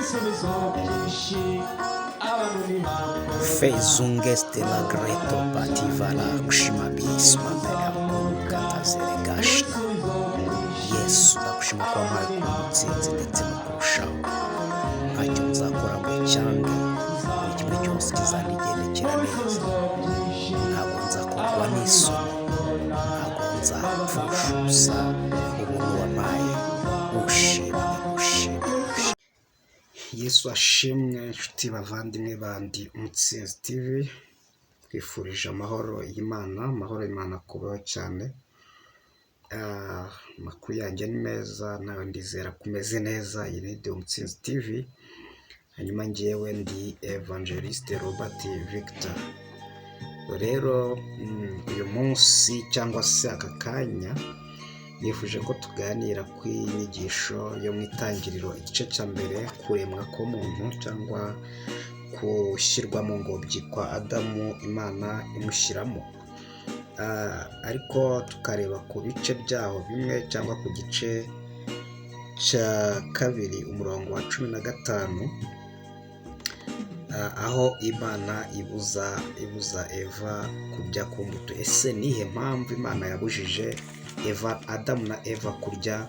Ibisubizo byinshi abantu ntibakora. Fezungestela greto pativala kushima bisma pe. Yesu, ndagushima ko wampaye kuba umutsinzi ndetse no kurushaho. Ntacyo nzakora ngo cyange, buri kimwe cyose kizanigendekera neza. Ntabwo nzakorwa n'isoni, ntabwo nzapfusha ubusa ubuntu wampaye. Ushimwe, ushimwe, ushimwe. Yesu ashimwe, inshuti bavandimwe bandi Umutsinzi TV, twifurije amahoro y'Imana, amahoro y'Imana kubaho cyane. Amakuru yanjye ni meza, nawe ndizera ko umeze neza. Iyi ni The Umutsinzi TV, hanyuma ngewe ndi Evangeliste Robert Victor. Rero uyu munsi cyangwa se aka kanya nifuje ko tuganira ku inyigisho yo mu Itangiriro igice cya mbere, kuremwa k'umuntu cyangwa gushyirwa mu ngobyi kwa Adamu, Imana imushyiramo. Ariko tukareba ku bice byaho bimwe cyangwa ku gice cya kabiri umurongo wa 15, aho Imana ibuza Eva kurya ku mbuto. Ese nihe mpamvu Imana yabujije Eva, Adamu na Eva kurya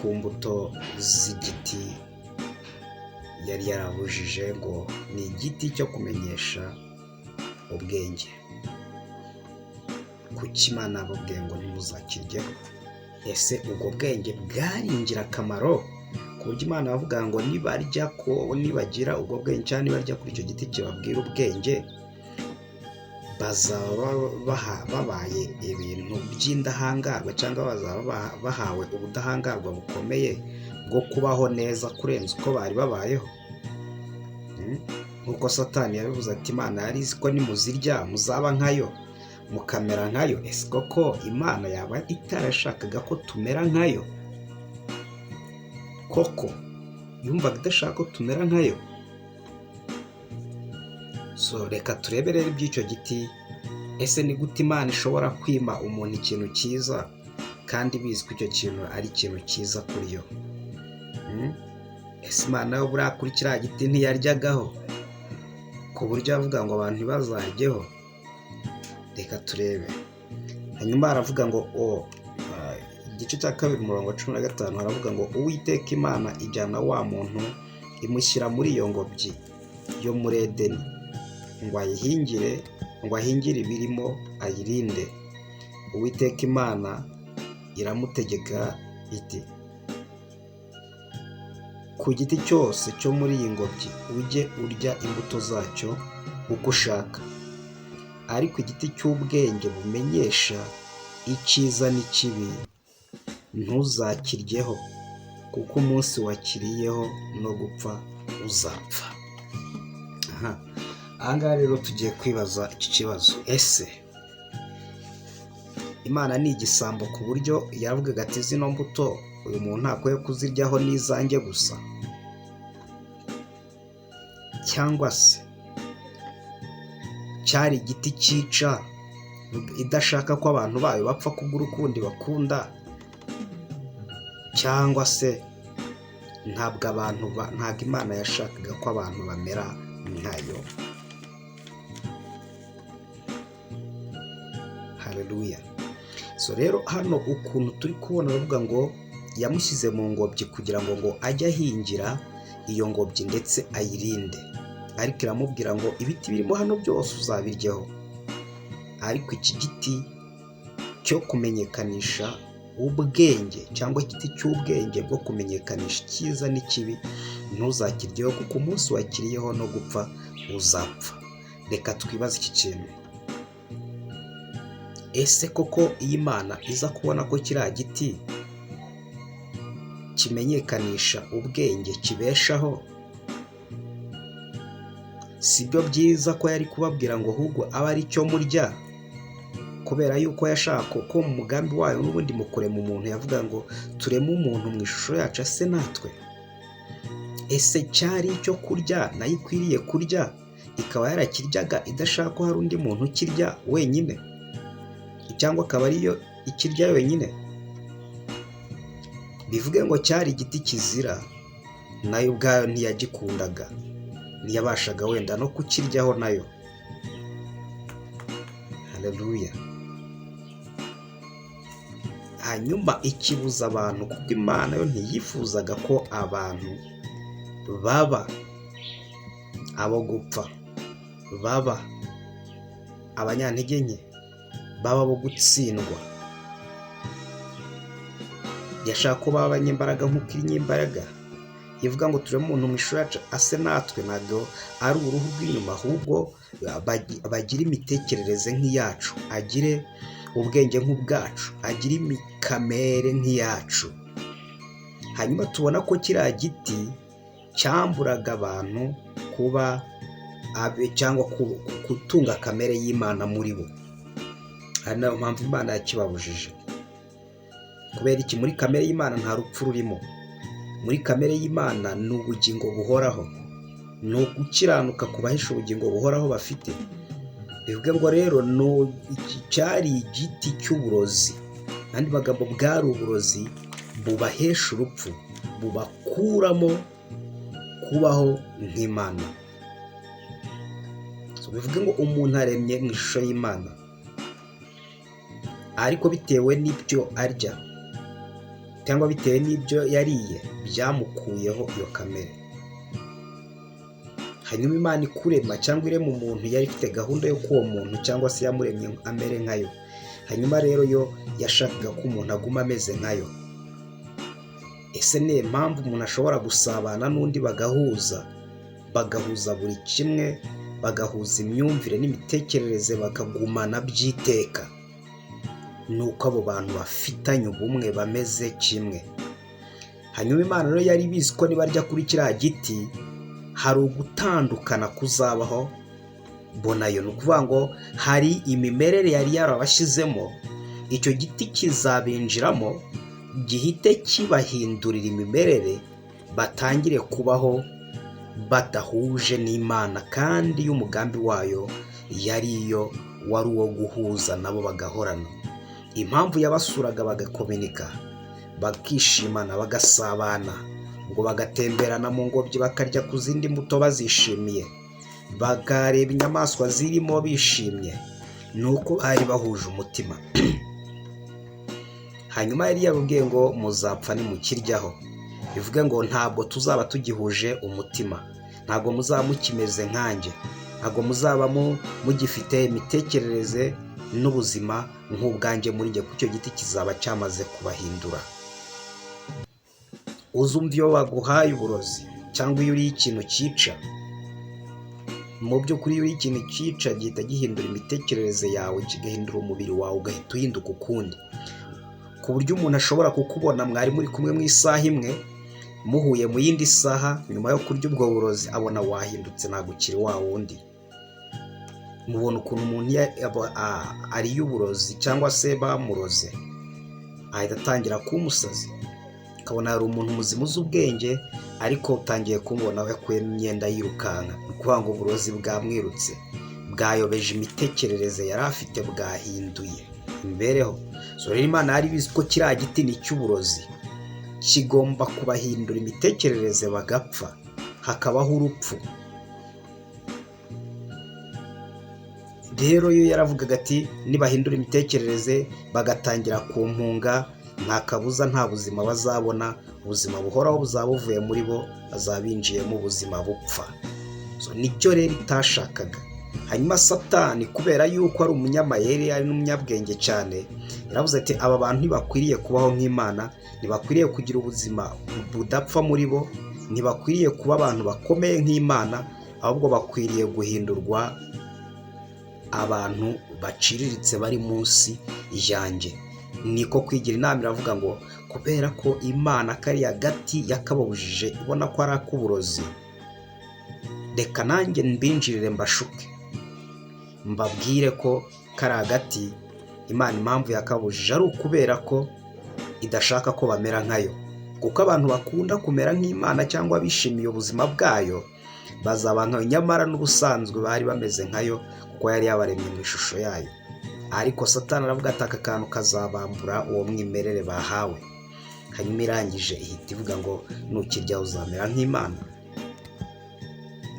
ku mbuto z'igiti yari yarabujije ngo ni igiti cyo kumenyesha ubwenge? Kuki Imana yababwiye ngo ntimuzakiryeho? Ese ubwo bwenge bwari ingirakamaro ku buryo Imana yavuga ngo nibarya ko nibagira ubwo bwenge cyangwa nibarya kuri icyo giti kibabwira ubwenge, bazaba babaye ibintu by'indahangarwa cyangwa bazaba bahawe ubudahangarwa bukomeye bwo kubaho neza kurenza uko bari babayeho? Nk'uko Satani yabivuze ati: "Imana yari izi ko nimuzirya muzaba nkayo, mukamera nkayo." Ese koko Imana yaba itarashakaga ko tumera nkayo? Koko yumvaga idashaka ko tumera nkayo? So reka turebe rero iby'icyo giti. Ese ni gute Imana ishobora kwima umuntu ikintu cyiza kandi bizi ko icyo kintu ari ikintu cyiza kuri yo? Ese Imana yo buriya kuri kiriya giti ntiyaryagaho ku buryo avuga ngo abantu ntibazaryeho? Reka turebe. Hanyuma haravuga ngo igice cya kabiri umurongo wa 15 haravuga ngo: "Uwiteka Imana ijyana wa muntu, imushyira muri iyo ngobyi yo muri Edeni ngo ayihingire, ngo ahingire ibirimo, ayirinde. Uwiteka Imana iramutegeka iti: 'Ku giti cyose cyo muri iyi ngobyi ujye urya imbuto zacyo uko ushaka, ariko igiti cy'ubwenge bumenyesha icyiza n'ikibi ntuzakiryeho, kuko umunsi wakiriyeho no gupfa uzapfa.'" Aha ngaha rero tugiye kwibaza iki kibazo: ese Imana ni igisambo ku buryo yavugaga ati: "Zino mbuto uyu muntu ntakwiye kuziryaho, n'izanjye gusa"? Cyangwa se cyari igiti cyica, idashaka ko abantu bayo bapfa kubw'urukundo bakunda? Cyangwa se ntabwo abantu, ntabwo Imana yashakaga ko abantu bamera nkayo? Haleluya! So rero hano ukuntu turi kubona, baravuga ngo yamushyize mu ngobyi kugira ngo ajye ahingira iyo ngobyi ndetse ayirinde, ariko iramubwira ngo: "Ibiti birimo hano byose uzabiryeho, ariko iki giti cyo kumenyekanisha ubwenge cyangwa igiti cy'ubwenge bwo kumenyekanisha icyiza n'ikibi ntuzakiryeho, kuko umunsi wakiriyeho no gupfa uzapfa." Reka twibaze iki kintu: ese koko iyo Imana iza kubona ko kiriya giti kimenyekanisha ubwenge kibeshaho, si byo byiza ko yari kubabwira ngo ahubwo abe ari cyo murya? Kubera yuko yashaka ko mu mugambi wayo n'ubundi mu kurema umuntu yavuga ngo: "Tureme umuntu mu ishusho yacu ase natwe." Ese cyari icyo kurya nayo ikwiriye kurya, ikaba yarakiryaga idashaka ko hari undi muntu ukirya wenyine, cyangwa akaba ariyo ikirya wenyine? Bivuge ngo cyari igiti kizira. Nayo ubwayo ntiyagikundaga, ntiyabashaga wenda no kukiryaho nayo. Haleluya. Hanyuma ikibuza abantu, kuko Imana yo ntiyifuzaga ko abantu baba abo gupfa, baba abanyantege nke, baba abo gutsindwa. Yashaka ko baba abanyembaraga nk'uko iri nyembaraga. Ivuga ngo turebe umuntu mu ishusho yacu ase natwe, ntabwo ari uruhu rw'inyuma, ahubwo bagire imitekerereze nk'iyacu, agire ubwenge nk'ubwacu, agire imikamere nk'iyacu. Hanyuma tubona ko kiriya giti cyamburaga abantu kuba abe cyangwa gutunga kamere y'Imana muri bo. Ari nayo mpamvu Imana yakibabujije. Kubera iki? Muri kamere y'Imana nta rupfu rurimo. Muri kamere y'Imana ni ubugingo buhoraho, ni ugukiranuka kubahisha ubugingo buhoraho bafite. Bivuge ngo rero cyari igiti cy'uburozi, andi magambo bwari uburozi bubahesha urupfu, bubakuramo kubaho nk'Imana. Bivuge ngo umuntu aremye mu ishusho y'Imana, ariko bitewe n'ibyo arya cyangwa bitewe n'ibyo yariye byamukuyeho iyo kamere. Hanyuma Imana ikurema cyangwa irema umuntu yari ifite gahunda yo kuwo muntu, cyangwa se yamuremye amere nkayo. Hanyuma rero yo yashakaga ko umuntu aguma ameze nkayo. Ese ni impamvu umuntu ashobora gusabana n'undi bagahuza, bagahuza buri kimwe, bagahuza imyumvire n'imitekerereze, bakagumana by'iteka? Ni uko abo bantu bafitanye ubumwe, bameze kimwe. Hanyuma Imana rero yari ibizi ko nibarya kuri kiriya giti hari ugutandukana kuzabaho bonayo. Ni ukuvuga ngo hari imimerere yari yarabashyizemo, icyo giti kizabinjiramo gihite kibahindurira imimerere, batangire kubaho badahuje n'Imana, kandi y'umugambi wayo yari iyo wari uwo guhuza nabo bagahorana. Impamvu yabasuraga bagakominika, bakishimana, bagasabana, ubwo bagatemberana mu ngobyi, bakarya ku zindi mbuto bazishimiye, bakareba inyamaswa zirimo bishimye, ni uko bari bahuje umutima. Hanyuma yari yababwiye ngo muzapfa nimukiryaho. Bivuge ngo ntabwo tuzaba tugihuje umutima, ntabwo muzaba mukimeze nkanjye, ntabwo muzaba mugifite imitekerereze n'ubuzima nk'ubwanjye muri njye, kuko icyo giti kizaba cyamaze kubahindura. Uzumva iyo baguhaye uburozi cyangwa iyo uriye ikintu cyica, mu by'ukuri iyo uriye ikintu cyica gihita gihindura imitekerereze yawe, kigahindura umubiri wawe, ugahita uhinduka ukundi, ku buryo umuntu ashobora kukubona mwari muri kumwe mu isaha imwe, muhuye mu yindi saha nyuma yo kurya ubwo burozi, abona wahindutse, ntabwo ukiri wa wundi. Mubona ukuntu umuntu ariye uburozi cyangwa se bamuroze ahita atangira kuba umusazi, ukabona hari umuntu muzima uzi ubwenge, ariko utangiye kumubona yakuyemo imyenda yirukanka. Ni ukuvuga ngo uburozi bwamwirutse, bwayobeje imitekerereze yari afite, bwahinduye imibereho. So rero Imana yari ibizi ko kiriya giti ni icy'uburozi, kigomba kubahindura imitekerereze bagapfa, hakabaho urupfu. Rero yo yaravugaga ati nibahindura imitekerereze bagatangira kumpunga, nta kabuza nta buzima bazabona, ubuzima buhoraho buzaba buvuye muri bo, bazaba binjiyemo ubuzima bupfa. So nicyo rero itashakaga. Hanyuma Satani kubera yuko ari umunyamayeri, ari n'umunyabwenge cyane, yaravuze ati aba bantu ntibakwiriye kubaho nk'Imana, ntibakwiriye kugira ubuzima budapfa muri bo, ntibakwiriye kuba abantu bakomeye nk'Imana, ahubwo bakwiriye guhindurwa abantu baciriritse bari munsi yanjye. Niko kwigira inama iravuga ngo kubera ko Imana kariya gati yakababujije ibona ko ari ak'uburozi, reka nanjye mbinjirire mbashuke, mbabwire ko kariya gati Imana impamvu yakabujije ari ukubera ko idashaka ko bamera nkayo, kuko abantu bakunda kumera nk'Imana cyangwa bishimiye ubuzima bwayo bazaba nkayo, nyamara n'ubusanzwe bari bameze nkayo kuko yari yabaremye mu ishusho yayo. Ariko Satani aravuga ati aka kantu kazabambura uwo mwimerere bahawe. Hanyuma irangije ihita ivuga ngo nukiryaho uzamera nk'Imana.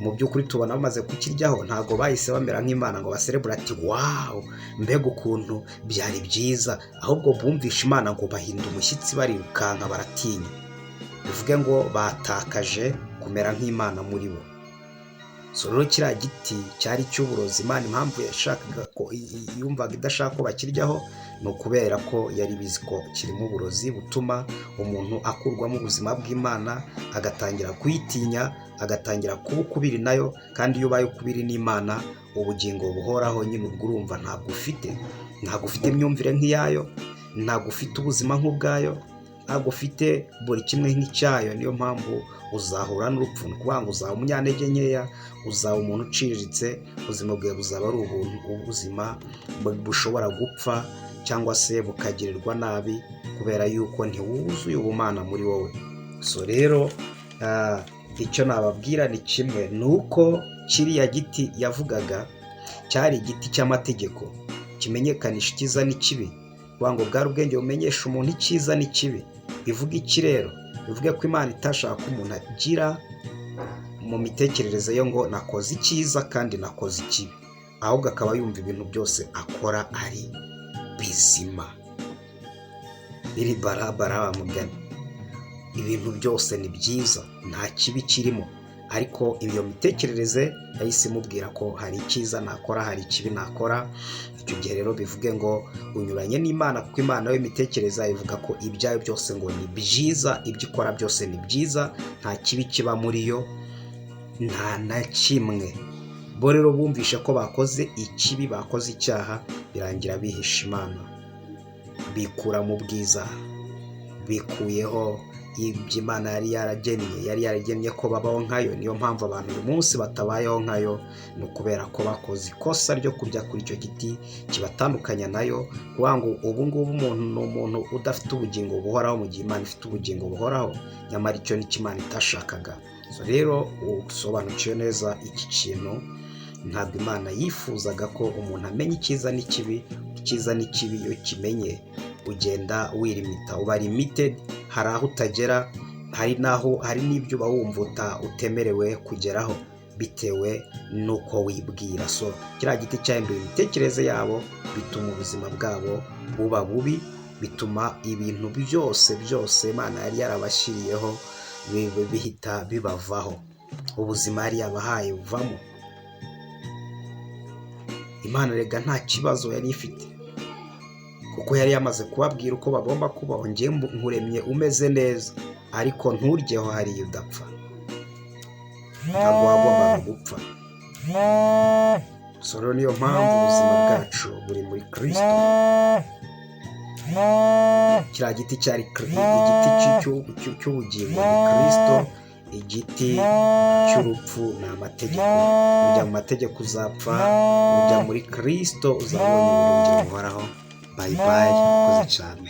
Mu by'ukuri tubona bamaze kukiryaho, ntabwo bahise bamera nk'Imana ngo baserebure ati: "Wow, mbega ukuntu byari byiza!" Ahubwo bumvishe Imana ngo bahinda umushyitsi, barirukanka, baratinya. Bivuge ngo batakaje kumera nk'Imana muri bo. So rero kiriya giti cyari icy'uburozi. Imana impamvu yashakaga ko yumvaga idashaka ko bakiryaho ni ukubera ko yari bizi ko kirimo uburozi butuma umuntu akurwamo ubuzima bw'Imana, agatangira kuyitinya, agatangira kuba ukubiri nayo. Kandi iyo ubaye ukubiri n'Imana, ubugingo buhoraho nyine ubwo urumva ntabwo ufite, ntabwo ufite imyumvire nk'iyayo, ntabwo ufite ubuzima nk'ubwayo, ntabwo ufite buri kimwe nk'icyayo. Niyo mpamvu uzahura n'urupfu. Ni ukuvuga ngo uzaba umunyantege nkeya, uzaba umuntu uciriritse, ubuzima bwawe buzaba ari ubuntu, ubuzima bushobora gupfa cyangwa se bukagirirwa nabi, kubera yuko ntiwuzuye ubumana muri wowe. So rero icyo nababwira ni kimwe, ni uko kiriya giti yavugaga cyari igiti cy'amategeko kimenyekanisha icyiza n'ikibi. Kuvuga ngo bwari ubwenge bumenyesha umuntu icyiza n'ikibi. Bivuga iki rero? Bivuge ko Imana itashaka ko umuntu agira mu mitekerereze ye ngo nakoze icyiza kandi nakoze ikibi, ahubwo akaba yumva ibintu byose akora ari bizima, biri barabara wa mugani, ibintu byose ni byiza, nta kibi kirimo. Ariko iyo mitekerereze yahise imubwira ko hari icyiza nakora, hari ikibi nakora. Icyo gihe rero bivuge ngo unyuranye n'Imana, kuko Imana yo imitekerereze ivuga ko ibyayo byose ngo ni byiza, ibyo ikora byose ni byiza, nta kibi kiba muri yo, nta na kimwe. Bo rero bumvishe ko bakoze ikibi, bakoze icyaha, birangira bihisha Imana, bikura mu bwiza, bikuyeho ibyo Imana yari yaragennye, yari yaragennye ko babaho nkayo. Niyo mpamvu abantu uyu munsi batabayeho nkayo, ni ukubera ko bakoze ikosa ryo kurya kuri icyo giti kibatandukanya nayo. Kuvuga ngo ubu ngubu umuntu ni umuntu udafite ubugingo buhoraho, mu gihe Imana ifite ubugingo buhoraho. Nyamara icyo nicyo Imana itashakaga. So rero usobanukiwe neza iki kintu, ntabwo Imana yifuzaga ko umuntu amenya icyiza n'ikibi. Icyiza n'ikibi iyo ukimenye ugenda wirimita, uba limited, hari aho utagera, hari n'aho hari n'ibyo uba wumva utemerewe kugeraho bitewe n'uko wibwira. So kiriya giti cyahinduye imitekerereze yabo, bituma ubuzima bwabo buba bubi, bituma ibintu byose byose Imana yari yarabashyiriyeho bihita bibavaho, ubuzima yari yabahaye buvamo. Imana rega nta kibazo yari ifite, kuko yari yamaze kubabwira uko bagomba kubaho. Ngewe nkuremye umeze neza, ariko nturyeho hariya udapfa. Ntabwo wagombaga gupfa. So rero niyo mpamvu ubuzima bwacu buri muri Kirisito. Kiriya giti cyari igiti cy'ubugingo ni Kirisito, igiti cy'urupfu ni amategeko. Ujya mu mategeko uzapfa, ujya muri Kirisito uzabona ubuhungiro buhoraho. Bye bye, urakoze cyane.